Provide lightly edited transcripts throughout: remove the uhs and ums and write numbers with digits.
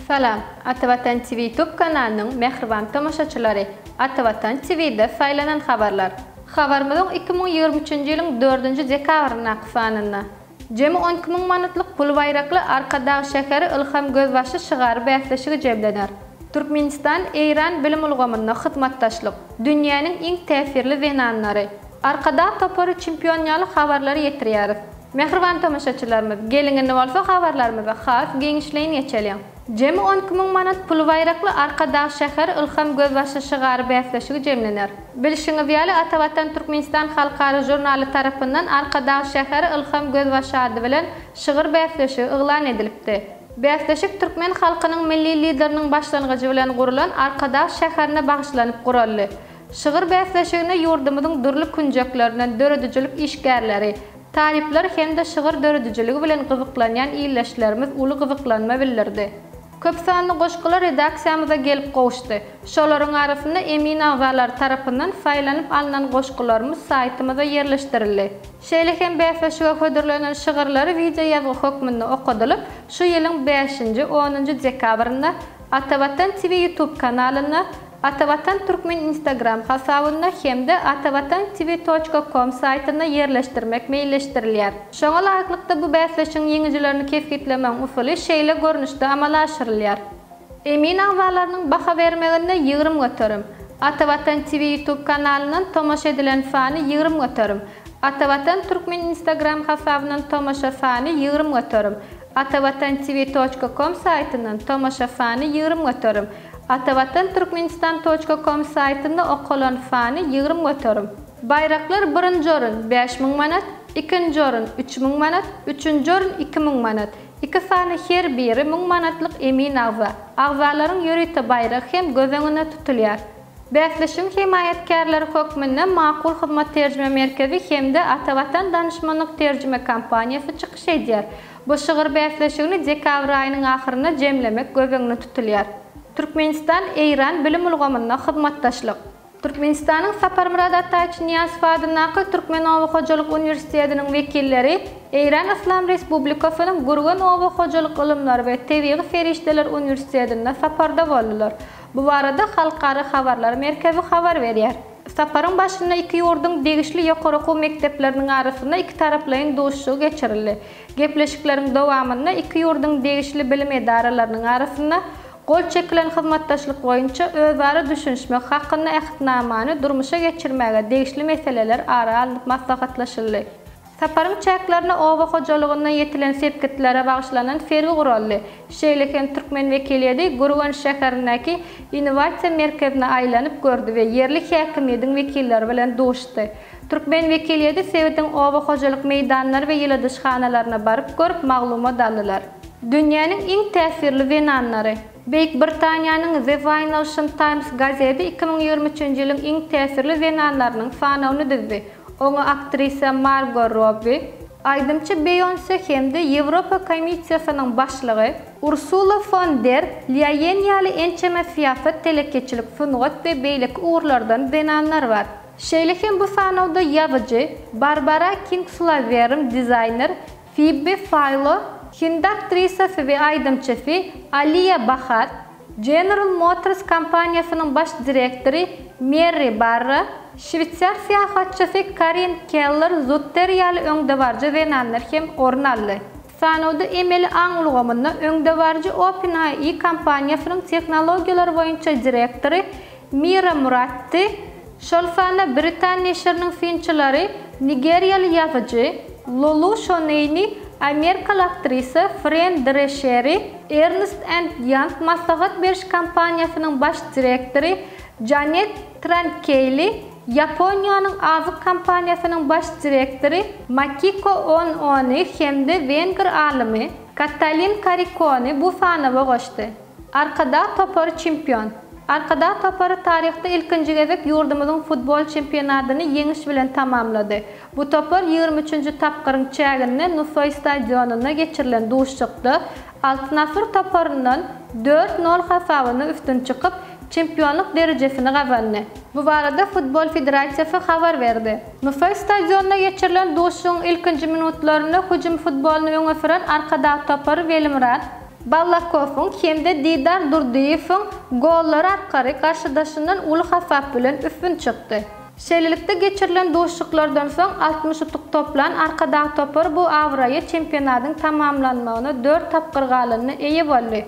Salam, Atavatan TV YouTube kanalynyň mähriban tomaşaçylary! Atavatan TV-de saýlanan habarlar. Habarymyzyň 2023-nji ýylyň dördünji dekabryndaky sanynda. Jemi 12 müň manatlyk pul baýrakly Arkadag şäheri ylham gözbaşy şygary bäsleşigi jemlener. Türkmenistan, Eýran bilim ulgamynda hyzmatdaşlyk, Dünýäniň iň täsirli zenanlary, Arkadag topary çempion ýaly habarlary ýetirýäris. Mähriban tomaşaçylarymyz, geliň indi bolsa habarlarymyza has giňişleýin geçeliň. Jemi 12 müň manat pul baýrakly Arkadag şäheri ylham gözbaşy şygary bäsleşigi jemlener. Bilşiňiz ýaly, Atavatan Türkmenistan halkara žurnaly tarapyndan Arkadag şäheri ylham gözbaşy ady bilen şygyr bäsleşigi yglan edilipdi. Bäsleşik türkmen halkynyň Milli Lideriniň başlangyjy bilen gurulan Arkadag şäherine bagyşlanyp guraldy. Şygyr bäsleşigine ýurdumyzyň dürli künjeklerinden döredijilik işgärleri, talyplar hem-de şygyr döredijiligi bilen gyzyklanýan ildeşlerimiz uly gyzyklanma bildirdi. Köp sanly goşgular redaksiýamyza gelip gowuşdy. Şolaryň arasynda emin agzalary tarapyndan saýlanyp alnan goşgularymyz saýtymyza ýerleşdirildi. Şeýle hem bäsleşige hödürlenen şygyrlary wideoýazgy hökmünde okadylyp, şu ýylyň bäşinji, onunjy dekabrynda Atavatan TV YouTube kanalynda, Atavatan Türkmen Instagram hasabynda hem-de Atavatan TV toçka kom saýtynda ýerleşdirmek meýilleşdirilýär. Şoňa laýyklykda bu bäsleşigiň ýeňijilerini kesgitlemegiň usuly şeýle görnüşde amala aşyrylýar. Emin agzalarynyň baha bermeginde 20%, Atavatan TV YouTube kanalyndan tomaşa edilen sany 20%, Atavatan Türkmen Instagram hasabyndan tomaşa sany 20%, Atavatan TV toçka kom saýtyndan tomaşa sany 20%, Atavatan Türkmenistan toçka kom saýtynda okalan sany 20%. Baýraklar birinji orun 5000 manat, ikinji orun 3000 manat, üçünji orun 2000 manat. Iki sany her biri 1000 manatlyk emin agza. Agzalaryň ýörite baýragy hem göz öňünde tutulýar. Bäsleşigiň hemaýatkärleri hökmünde Makul Hyzmat Terjime Merkezi hem-de Atavatan Danyşmanlyk Terjime kompaniýasy çykyş edýär. Bu şygyr bäsleşigini dekabr aýynyň ahyrynda jemlemek göz öňünde tutulýar. Türkmenistan, Eýran bilim ulgamynda hyzmatdaşlyk. Türkmenistanyň Saparmyrat Ataýewiç Nyýazow adyndaky Türkmen oba hojalyk uniwersitetiniň wekilleri Eýran Yslam Respublikasynyň Gürgen oba hojalyk ylymlary we tebigy serişdeler uniwersitetinde saparda boldular. Bu barada Halkara habarlar merkezi habar berýär. Saparyň başynda iki ýurduň degişli ýokary okuw mekdepleriniň arasynda ikitaraplaýyn duşuşygy geçirildi. Gepleşikleriň dowamynda iki ýurduň degişli bilim edaralarynyň arasynda gol çekilen hyzmatdaşlyk boýunça özara düşünişmek hakynda Ähtnamany durmuşa geçirmäge degişli meseleler ara alnyp maslahatlaşyldy. Saparyň çäklerinde oba hojalygynda ýetilen sepgitlere bagyşlanan sergi guraldy. Şeýle hem türkmen wekiliýeti Gürgenç şäherindäki Innowasiýa merkezine aýlanyp gördi we ýerli häkimiýediň wekilleri bilen duşdy. Türkmen wekiliýeti sebitiň oba hojalyk meýdanlary we ýyladyşhanalaryna baryp görüp maglumat aldylar. Dünýäniň iň täsirli zenanlary. Beýik Britaniýanyň The Financial Times gazeti 2023-nji ýylyň iň täsirli zenanlarynyň sanawyny düzdi. Oňa aktrisa Margo Robbi, aýdymçy Beýonse hem-de Ýewropa Komissiýasynyň başlygy Ursula fon der Lýaýen ýaly ençeme syýasat, telekeçilik, sungat we beýleki ugurlardan zenanlar bar. Şeýle hem bu sanawda ýazyjy Barbara Kingslaweriň dizaýner Fibbi Faýlo, hindi aktrisasy we aýdymçysy Aliýa Bahat, General Motors kompaniýasynyň baş direktory Merri Barra, şweýsar syýahatçysy Karin Keller Zutter ýaly öňdebaryjy zenanlar hem orun aldy. Sanawda emeli aň ulgamynda öňdebaryjy OpenAI kompaniýasynyň tehnologiýalar boýunça direktory Mira Muratti, şol sanda britan neşiriniň synçylary nigeriýaly ýazyjy Lolu Şoneýni, amerikaly aktrisa Fren Dreşeri, Ernst and Young maslahat beriş kompaniýasynyň baş direktory Janet Trankeýli, Ýaponiýanyň azyk kompaniýasynyň baş direktory Makiko On-Ony hem-de wenger alymy Katalin Karikony bu sanawa goşdy. Arkadag topary çempion. Arkadag topary taryhda ilkinji gezek ýurdumyzyň futbol çempionatyny ýeňiş bilen tamamlady. Bu topar 23-nji tapgyryň çäginde Nusaý stadionynda geçirilen duşuşykda Altyn asyr toparyndan 4-nol hasabynda üstün çykyp, çempionlyk derejesini gazandy. Bu barada Futbol federasiýasy habar berdi. Nusaý stadionynda geçirilen duşuşygyň ilkinji minutlarynda hüjüm futbolyny öňe süren Arkadag topary Welimyrat Ballakowyň hem-de Didar Durdyýewiň gollary arkaly garşydaşyndan uly hasap bilen üstün çykdy. Şeýlelikde geçirilen duşuşyklardan soň 60 utuk toplan Arkadag topary bu abraýa çempionatyň tamamlanmagyna dört tapgyr galanda eýe boldy.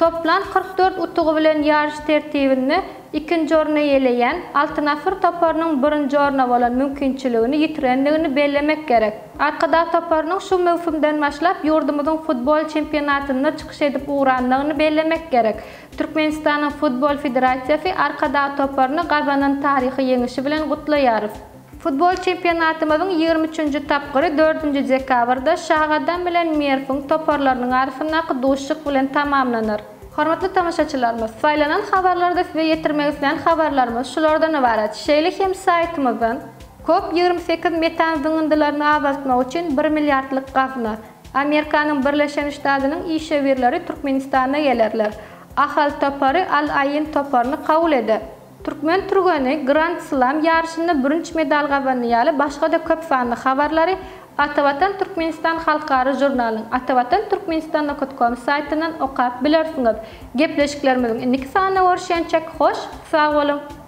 Toplan 44 utugy bilen ýaryş tertibinde ikinji orny eýeleýän Altyn asyr toparynyň birinji orna bolan mümkinçiligini ýitirendigini bellemek gerek. Arkadag toparynyň şu möwsümden başlap ýurdumyzyň futbol çempionatynda çykyş edip ugrandygyny bellemek gerek. Türkmenistanyň Futbol federasiýasy Arkadag toparyny gazanan taryhy ýeňişi bilen gutlaýarys. Futbol çempionatymyzyň 23-nji tapgyry dördünji dekabrda Şagadam bilen Merwiň toparlarynyň arasyndaky duşuşyk bilen tamamlanar. Hormatly tomaşaçylarymyz, saýlanan habarlarda size ýetirmek islän habarlarymyz şulardan ybarat. Şeýle hem saýtymyzdan Kop 28 metan zyňyndylaryny azaltmak üçin bir milliardlyk gazna, Amerikanyň Birleşen Ştadynyň işewürleri Türkmenistana gelerler. Ahal topary Al-Aýn toparyny kabul eder. Türkmen türgeni Grand Slam ýaryşynda bürünç medal gazandy ýaly başga-da köp sanly habarlary Atavatan Türkmenistan halkara žurnalynyň Atavatan Türkmenistan nokat kom saýtyndan okap bilersiňiz. Gepleşiklerimiziň indiki sanynda görüşýänçäk hoş sag boluň!